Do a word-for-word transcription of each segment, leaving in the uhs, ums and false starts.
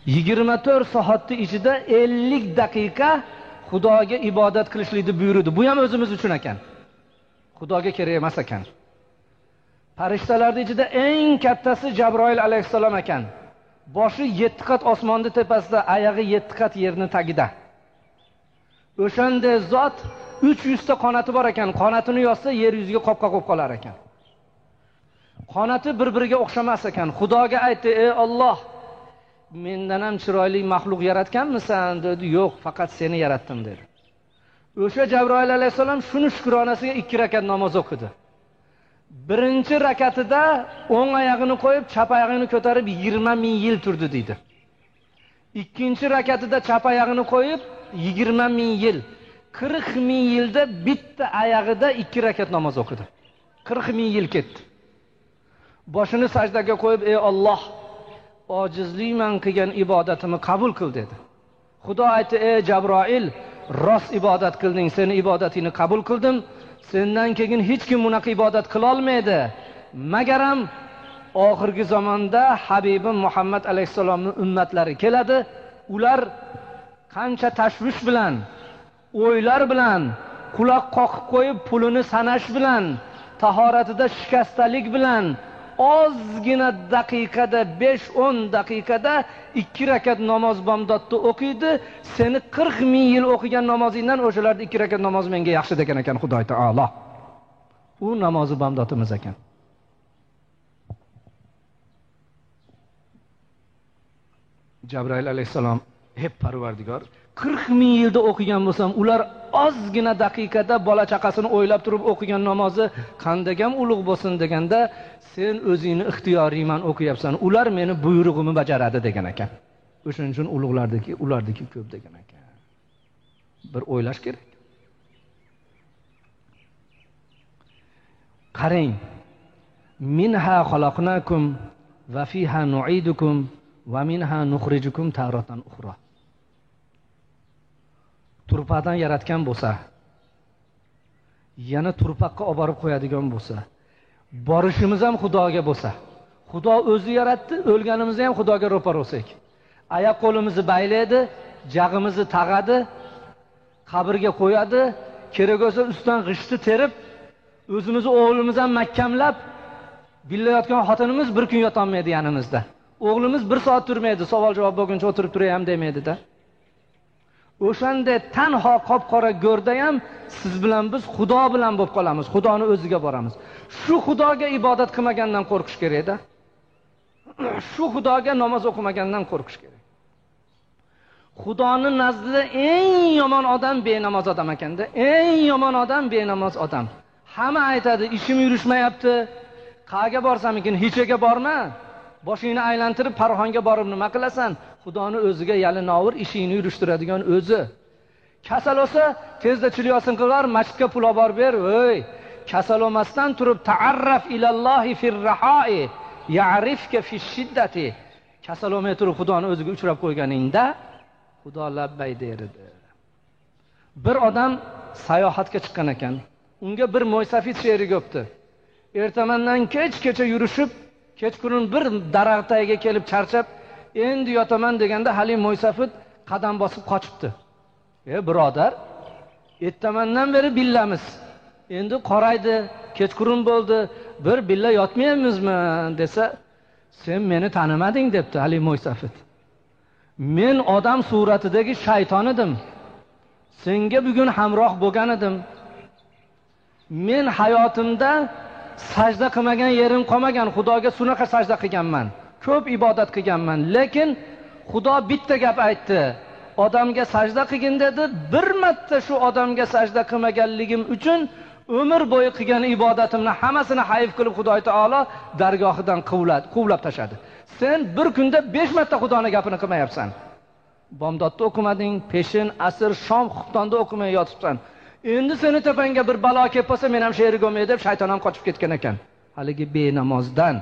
يىگىرمە تۆت سائەتنىڭ ئىچىدە ئەللىك دەقىقە خۇداغا ئىبادەت قىلىشلىكنى بۇيرۇدى. بۇ ھەم ئۆزىمىز ئۈچۈن ئىكەن. خۇداغا كېرەك ئەمەس ئىكەن. پەرىشتىلەرنىڭ ئىچىدە ئەڭ كاتتىسى جەبرائىل ئەلەيھىسسالام ئىكەن. بوشى يەتتە قات ئاسماننىڭ تەپىسىدە، ئايىغى يەتتە قات يەرنىڭ تېگىدە. ئۆشەندەك زات، ئۈچ يۈزتە قاناتى بار ئىكەن. قاناتىنى يازسا، يەر يۈزىگە قاپقا قويۇپ قالار ئىكەن. قاناتى بىر-بىرىگە ئوخشىماس ئىكەن. خۇداغا ئېيتتى: «ئەي ئاللاھ، مەندىن ھەم چىرايلىق مەخلۇق ياراتقانمىسەن؟» دېدى. «يوق، پەقەت سېنى ياراتتىم» دېدى. ئۆشە جەبرائىل ئەلەيھىسسالام شۇنىڭ شۈكرانىسىگە ئىككى رەكەت ناماز ئوقۇدى. بىرىنچى رەكەتىدە ئوڭ ئاياغىنى قويۇپ، چەپ ئاياغىنى كۆتۈرۈپ، يىگىرمە مىڭ يىل تۇردى دېدى. ئىككىنچى رەكەتىدە چەپ ئاياغىنى قويۇپ، يىگىرمە مىڭ يىل، قىرىق مىڭ يىلدا بىتتە ئاياغىدا ئىككى رەكەت ناماز ئوقۇدى. قىرىق مىڭ يىل كەتتى. بوشىنى سەجدىگە قويۇپ: «ئەي ئاللاھ، ئاجىزلىقمەن قىلغان ئىبادىتىمنى قوبۇل قىل» دېدى. خۇدا ئېيتتى: «ئەي جەبرائىل، راست ئىبادەت قىلدىڭ، سېنىڭ ئىبادىتىڭنى قوبۇل قىلدىم. سەندىن كېيىن ھېچكىم بۇنداق ئىبادەت قىلالمايدۇ. مەگەرەم ئاخىرقى زاماندا ھەبىبىم مۇھەممەد ئەلەيھىسسالامنىڭ ئۈممەتلىرى كېلىدۇ. ئۇلار قانچە تەشۋىش بىلەن، ئويلار بىلەن، قۇلاق قاقىپ قويۇپ پۇلىنى ساناش بىلەن، تاھارىتىدە شىكەستەلىك بىلەن، ئازغىنا دەقىقىدە، بەش-ئون دەقىقىدە ئىككى رەكەت ناماز بامداتتا ئوقۇيدۇ. سېنىڭ قىرىق مىڭ يىل ئوقۇغان نامازىڭدىن ئاشۇلاردا ئىككى رەكەت ناماز ماڭا ياخشى» دېگەن ئىكەن خۇداي تائالا. ئۇ نامازى بامداتىمىز ئىكەن. جەبرائىل ئەلەيھىسسالام: «ھەي پەرۋەردىگار، قىرىق مىڭ يىلدا ئوقۇغان بولسام، ئۇلار ئازغىنا دەقىقىدە بالا چاقىسىنى ئويلاپ تۇرۇپ ئوقۇغان نامازى قانداقكەن ئۇلۇغ بولسۇن» دېگەندە، «سەن ئۆزۈڭنىڭ ئىختىيارىڭ بىلەن ئوقۇياپسەن، ئۇلار مېنىڭ بۇيرۇغۇمنى باجىرىدۇ» دېگەن ئىكەن. ئۆشەنىڭ ئۈچۈن ئۇلۇغلاردىكى، ئۇلاردىكى كۆپ دېگەن ئىكەن. بىر ئويلاش كېرەك. قاراڭ. «مىنھا خەلەقناكۇم ۋە فىھا نۇئىدۇكۇم ۋە مىنھا نۇخرىجۇكۇم تارەتەن ئۇخرا.» تۇرپاقتىن ياراتقان بولسا، يەنە تۇرپاققا ئاپىرىپ قويىدىغان بولسا، بېرىشىمىز ھەم خۇداغا بولسا، خۇدا ئۆزى ياراتتى، ئۆلگىنىمىزدە ھەم خۇداغا روپا روسەك. ئاياق قولىمىزنى بايلايدۇ، جاغىمىزنى تاغايدۇ، قەبرىگە قويىدۇ، كېرەك بولسا ئۈستىدىن غىشتى تېرىپ، ئۆزىمىزنى ئوغلىمىز ھەم مەھكەملەپ، بىللە ياتقان خوتۇنىمىز بىر كۈن ياتالمايدۇ يېنىمىزدا. ئوغلىمىز بىر سائەت تۇرمايدۇ، ساۋال-جاۋاب بولغۇنچە ئولتۇرۇپ تۇراي ھەم دېمەيدۇ-دە. ئۆشەندە تەنھا قاپقارا گۆردە ھەم سىز بىلەن بىز خۇدا بىلەن بولۇپ قالىمىز، خۇدانىڭ ئۆزىگە بارىمىز. شۇ خۇداغا ئىبادەت قىلمىغاندىن قورقۇش كېرەك-دە. شۇ خۇداغا ناماز ئوقۇمىغاندىن قورقۇش كېرەك. خۇدانىڭ نەزىرىدە ئەڭ يامان ئادەم بىناماز ئادەم ئىكەن-دە. ئەڭ يامان ئادەم بىناماز ئادەم. ھەممە ئېيتىدۇ، ئىشىم يۈرۈشمەيتتى. قەيەرگە بارسامكىن، ھېچ يەرگە بارما. بېشىڭنى ئايلاندۇرۇپ، پارخانىغا بارىپ نېمە قىلىسەن؟ خۇدانىڭ ئۆزىگە يەنە ناۋۇر ئىشىڭنى يۈرۈشتۈرىدىغان ئۆزى. كېسەل بولسا، تېزلا چىلىياسىنقى بار، مەسچىتكە پۇل ئاپىرىپ بېرىپ، ئۆي، كېسەل بولماستىن تۇرۇپ، تەئەررەف ئىلەللاھى فىررەھائى، يەئرىفكە فىششىددەتى. كېسەل بولماي تۇرۇپ، خۇدانىڭ ئۆزىگە ئۇچراپ قويغىنىڭدا، خۇدا لەببەي دەيدۇ. بىر ئادەم ساياھەتكە چىققان ئىكەن. ئۇنىڭغا بىر مويسەپىت شېرىك بوپتۇ. ئېرتەمەندىن كەچكىچە يۈرۈشۈپ، كەچقۇرۇن بىر دەرەخ تېگىگە كېلىپ چارچاپ، ئەمدى ياتىمەن دېگەندە، ھېلى مويسەپىت قەدەم باسىپ قاچىپتۇ. ئەي بۇرادەر، ئېرتەمەندىن بېرى بىللەمىز. ئەمدى قارايدۇ، كەچقۇرۇن بولدى، بىر بىللە ياتمايمىزمۇ دېسە، سەن مېنى تانىمىدىڭ دەپتۇ ھېلى مويسەپىت. مەن ئادەم سۈرەتىدىكى شەيتان ئىدىم. سەنگە بۈگۈن ھەمراھ بولغان ئىدىم. مەن ھاياتىمدا سەجدە قىلمىغان يېرىم قالمىغان، خۇداغا شۇناقا سەجدە قىلغانمەن. كۆپ ئىبادەت قىلغانمەن. لېكىن خۇدا بىتتە گەپ ئېيتتى. ئادەمگە سەجدە قىلغىن دېدى. بىر مەتتە شۇ ئادەمگە سەجدە قىلمىغانلىقىم ئۈچۈن ئۆمۈر بويى قىلغان ئىبادەتىمنى ھەممىسىنى ھەيف قىلىپ خۇداي تائالا دەرگاھىدىن قوۋلا-، قوۋلاپ تاشلىدى. سەن بىر كۈندە بەش مەتتە خۇدانىڭ گېپىنى قىلمايسەن. بامداتتا ئوقۇمىدىڭ، پېشىن، ئەسىر، شام، خۇپتاندا ئوقۇماي ياتىپسەن. ئەمدى سېنىڭ تۆپەڭگە بىر بالا كېلىپ قالسا، مەن ھەم شېرىك بولماي دەپ شەيتان ھەم قاچىپ كەتكەن ئىكەن. ھېلىقى بىنامازدىن.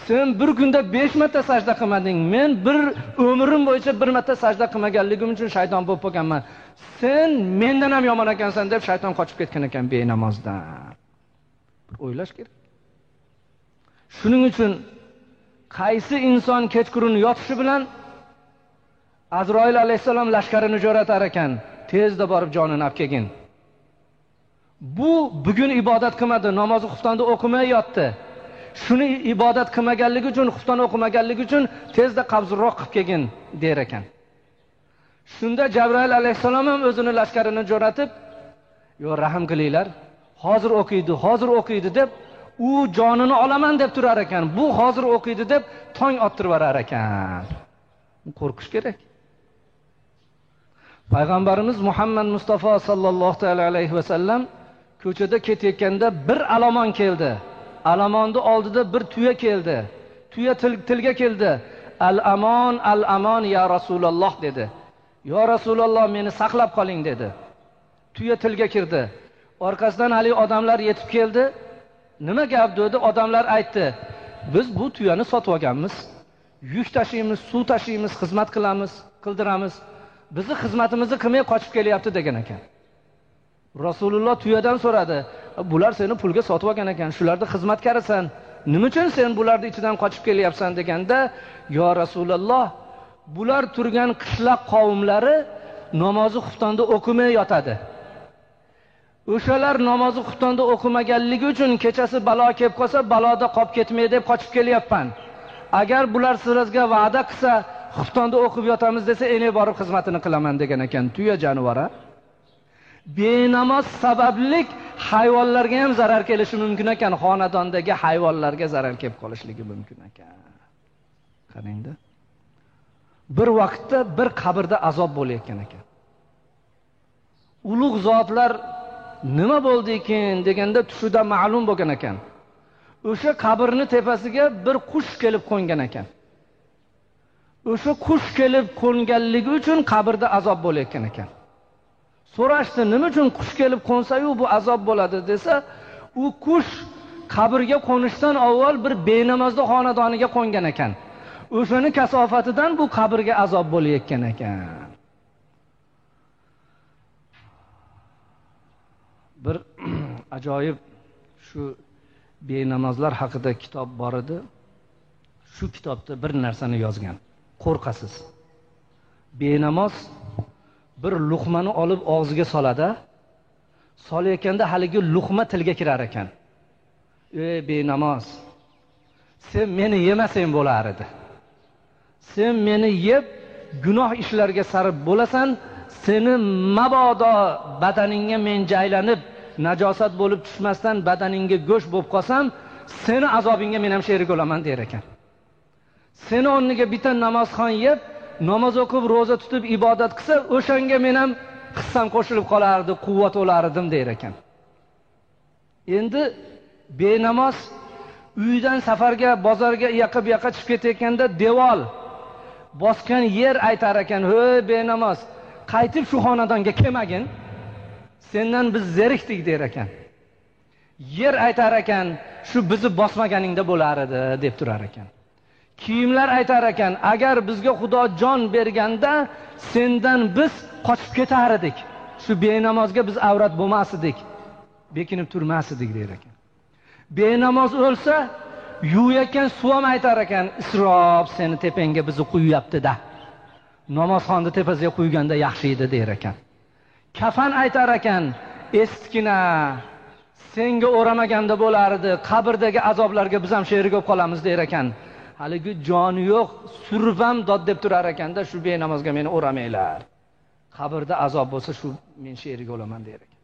سەن بىر كۈندە بەش مەتتە سەجدە قىلمىدىڭ. مەن بىر ئۆمرۈم بويىچە بىر مەتتە سەجدە قىلمىغانلىقىم ئۈچۈن شەيتان بولۇپ قالغانمەن. سەن مەندىن ھەم يامان ئىكەنسەن دەپ شەيتان قاچىپ كەتكەن ئىكەن بىنامازدىن. بىر ئويلاش كېرەك. شۇنىڭ ئۈچۈن قايسى ئىنسان كەچقۇرۇن ياتىشى بىلەن ئەزرائىل ئەلەيھىسسالام لەشكىرىنى جۆرەتەر ئىكەن، تېزدە بارىپ جانىنى ئەپ كەلگىن. بۇ بۈگۈن ئىبادەت قىلمىدى، نامازى خۇپتاندا ئوقۇماي ياتتى. شۇنى ئىبادەت قىلمىغانلىقى ئۈچۈن، خۇپتان ئوقۇمىغانلىقى ئۈچۈن تېزدە قەبزىروھ قىلىپ كەلگىن دەر ئىكەن. شۇندا جەبرائىل ئەلەيھىسسالام ھەم ئۆزىنى لەشكىرىنى جۆرەتىپ، يو، رەھىم قىلىڭلار، ھازىر ئوقۇيدۇ، ھازىر ئوقۇيدۇ دەپ، ئۇ جانىنى ئالىمەن دەپ تۇرار ئىكەن، بۇ ھازىر ئوقۇيدۇ دەپ تاڭ ئاتتۇرۇۋېرەر ئىكەن. قورقۇش كېرەك. پەيغەمبىرىمىز مۇھەممەد مۇستافا ساللاللاھۇ تائالا ئەلەيھى ۋەسەللەم كوچىدا كېتىۋاتقاندا بىر ئالامان كەلدى. ئالاماننىڭ ئالدىدا بىر تۇيا كەلدى. تۇيا تىل-، تىلگە كەلدى. «ئەل ئامان، ئەل ئامان، يا رەسۇلاللاھ» دېدى. «يا رەسۇلاللاھ، مېنى ساقلاپ قېلىڭ» دېدى. تۇيا تىلگە كىردى. ئارقىسىدىن ھېلى ئادەملەر يېتىپ كەلدى. «نېمە گەپ؟» دېدى. ئادەملەر ئېيتتى، «بىز بۇ تۇيانى ساتىۋالغانمىز. يۈك تاشىيمىز، سۇ تاشىيمىز، خىزمەت قىلىمىز، قىلدۇرىمىز. بىزنى خىزمىتىمىزنى قىلماي قاچىپ كېلىۋاتىدۇ» دېگەن ئىكەن. رەسۇلۇللاھ تۇيادىن سورىدى، «بۇلار سېنى پۇلغا ساتىۋالغان ئىكەن، شۇلارنىڭ خىزمەتكارىسەن. نېمە ئۈچۈن سەن بۇلارنىڭ ئىچىدىن قاچىپ كېلىۋاتىسەن؟» دېگەندە، «يا رەسۇلاللاھ، بۇلار تۇرغان قىشلاق قەۋملىرى نامازى خۇپتاندا ئوقۇماي ياتىدۇ. ئۆشەلەر نامازى خۇپتاندا ئوقۇمىغانلىقى ئۈچۈن كېچىسى بالا كېلىپ قالسا، بالادا قاپ كەتمەي دەپ قاچىپ كېلىۋاتىمەن. ئەگەر بۇلار سىلىگە ۋەدە قىلسا، خۇپتاندا ئوقۇپ ياتىمىز دېسە، ئېنى بارىپ خىزمىتىنى قىلىمەن» دېگەن ئىكەن. تۇيا جانىۋارى. بىناماز سەۋەبلىك ھايۋانلارغا ھەم زەرەر كېلىشى مۇمكىن ئىكەن، خانىداندىكى ھايۋانلارغا زەرەر كېلىپ قېلىشلىكى مۇمكىن ئىكەن. قاراڭدا. بىر ۋاقىتتا بىر قەبرىدە ئازاب بولۇۋاتقان ئىكەن. ئۇلۇغ زاتلار نېمە بولدىكىن دېگەندە، چۈشىدە مەلۇم بولغان ئىكەن. ئۆشە قەبرىنىڭ تېپىسىگە بىر قۇش كېلىپ قونغان ئىكەن. ئۆشە قۇش كېلىپ قونغانلىقى ئۈچۈن قەبرىدە ئازاب بولۇۋاتقان ئىكەن. سوراشتى، «نېمە ئۈچۈن قۇش كېلىپ قونسا-يۇ بۇ ئازاب بولىدۇ؟» دېسە، ئۇ قۇش قەبرىگە قونۇشتىن ئاۋۋال بىر بىنامازنىڭ خانىدانىغا قونغان ئىكەن. ئۆشىنىڭ كاساپىتىدىن بۇ قەبرىگە ئازاب بولۇۋاتقان ئىكەن. بىر ئاجايىپ، شۇ بىنامازلار ھەققىدە كىتاب بار ئىدى. شۇ كىتابتا بىر نەرسىنى يازغان. قورقىسىز. بىناماز بىر لوقمانى ئېلىپ ئاغزىغا سالىدۇ. سالىۋاتقاندا ھېلىقى لوقما تىلگە كىرەر ئىكەن. «ئەي بىناماز، سەن مېنى يېمىسەڭ بولار ئىدى. سەن مېنى يەپ، گۇناھ ئىشلارغا سەرپ بولىسەن، سېنى مابادا بەدىنىڭگە مەن جايلىنىپ، ناجاسەت بولۇپ چۈشمەستىن بەدىنىڭگە گۆش بولۇپ قالسام، سېنى ئازابىڭغا مەن ھەم شېرىك بولىمەن» دەر ئىكەن. «سېنى ئورنىغا بىتەن نامازخان يەپ، ناماز ئوقۇپ، روزا تۇتۇپ، ئىبادەت قىلسا، ئۆشەڭگە مەن ھەم خىسسام قوشۇلۇپ قالار ئىدى، قۇۋۋەت بولار ئىدىم» دەر ئىكەن. ئەمدى بىناماز ئۆيدىن سەپەرگە، بازارغا، ئۇياققا، بۇياققا چىقىپ كېتىۋاتقاندا دېۋال، باسقان يەر ئېيتار ئىكەن، «ھۆي بىناماز، قايتىپ شۇ خانىدانغا كەلمىگىن، سەندىن بىز زېرىكتۇق» دەر ئىكەن. يەر ئېيتار ئىكەن، «شۇ بىزنى باسمىغىنىڭدا بولار ئىدى» دەپ تۇرار ئىكەن. كىيىملەر ئېيتار ئىكەن، «ئەگەر بىزگە خۇدا جان بەرگەندە، سەندىن بىز قاچىپ كېتەر ئىدۇق. شۇ بىنامازغا بىز ئەۋرەت بولماس ئىدۇق، بېكىنىپ تۇرماس ئىدۇق» دەر ئىكەن. بىناماز ئۆلسە، يۇيۇۋاتقان سۇ ھەم ئېيتار ئىكەن، «ئىسراپ سېنى تېپەڭگە بىزنى قويۇۋەتتى-دە. نامازخانىنى تېپىسىگە قويغاندا ياخشى ئىدى» دەر ئىكەن. كەفەن ئېيتار ئىكەن، «ئەستىكىنە، سەنگە ئورىمىغاندا بولار ئىدى، قەبرىدىكى ئازابلارغا بىز ھەم شېرىك بولۇپ قالىمىز» دەر ئىكەن. ھېلىقى جانى يوق سۈرۈپ ھەم داد دەپ تۇرار ئىكەن-دە، «شۇ بىنامازغا مېنى ئورىمايلار. قەبرىدە ئازاب بولسا، شۇ مەن شېرىك بولىمەن» دەر ئىكەن.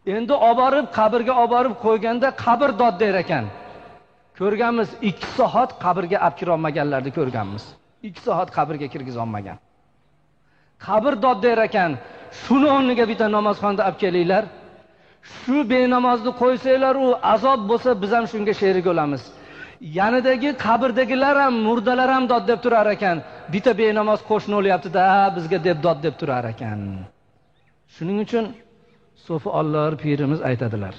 ئەمدى ئاپىرىپ، قەبرىگە ئاپىرىپ قويغاندا قەبرە داد دەر ئىكەن. كۆرگەنمىز، ئىككى سائەت قەبرىگە ئەپ كىرەلمىگەنلەرنى كۆرگەنمىز. ئىككى سائەت قەبرىگە كىرگۈزەلمىگەن. قەبرە داد دەر ئىكەن، «شۇنى ئورنىغا بىتەن نامازخانىدا ئەپ كېلىڭلار. شۇ بىنامازنى قويساڭلار، ئۇ ئازاب بولسا، بىز ھەم شۇنىڭغا شېرىك بولىمىز. يېنىدىكى قەبرىدىكىلەر ھەم، مۇردىلار ھەم داد دەپ تۇرار ئىكەن، بىتە بىناماز قوشنا بولۇۋاتىدۇ-دە بىزگە» دەپ داد دەپ تۇرار ئىكەن. شۇنىڭ ئۈچۈن سوفى ئالىلار پىرىمىز ئېيتىدىلار،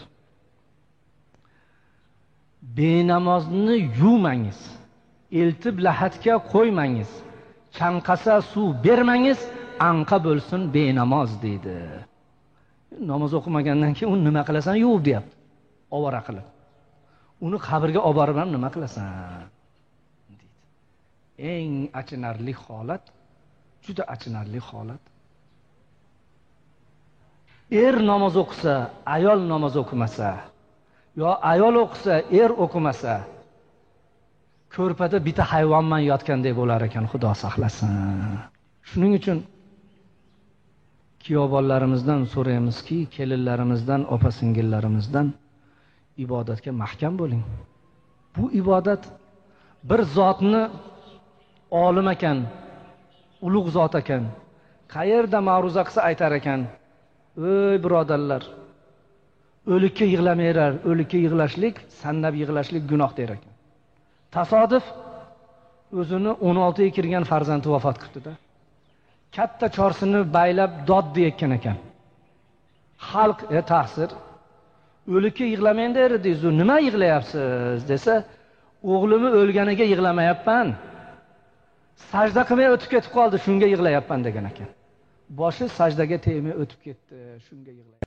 «بىنامازنى يۇماڭىز، ئېلتىپ لەھەتكە قويماڭىز، چاڭقاسا سۇ بەرمەڭىز، ئاڭقا بولسۇن بىناماز» دەيدۇ. ناماز ئوقۇمىغاندىن كېيىن ئۇنى نېمە قىلىسەن يۇيۇپ دەپ، ئاۋارە قىلىپ. ئۇنى قەبرىگە ئاپىرىپ ھەم نېمە قىلىسەن؟ دەيدۇ. Eng achinarli holat, juda achinarli holat. Er namoz o'qisa, ayol namoz o'qimasa, yo ayol o'qisa, er o'qimasa, ko'rpada bitta hayvonman yotgandek bo'lar ekan, Xudo saqlasin. Shuning uchun kuyovbonlarimizdan so'raymizki, kelinlarimizdan, opa-singillarimizdan, ibodatga mahkam bo'ling. Bu ibodat bir zotni, olim ekan, ulug' zot ekan, qayerda ma'ruza qilsa aytar ekan: "Ey birodarlar, o'likka yig'lamanglar, o'likka yig'lashlik, sannab yig'lashlik gunoh", der ekan. Tasodif, o'zini o'n oltiga kirgan farzandi vafot qilibdi-da. Katta chorsini baylab dod deyayotgan ekan. Xalq: "E, taqsir, o'likka yig'lamang der ediz-u, nima yig'layapsiz?" desa, "O'g'limi o'lganiga yig'lamayapman. Sajda qilmay o'tib ketib qoldi, shunga yig'layapman", degan ekan. "Boshi sajdaga tegmay o'tib ketdi, shunga yig'layapman".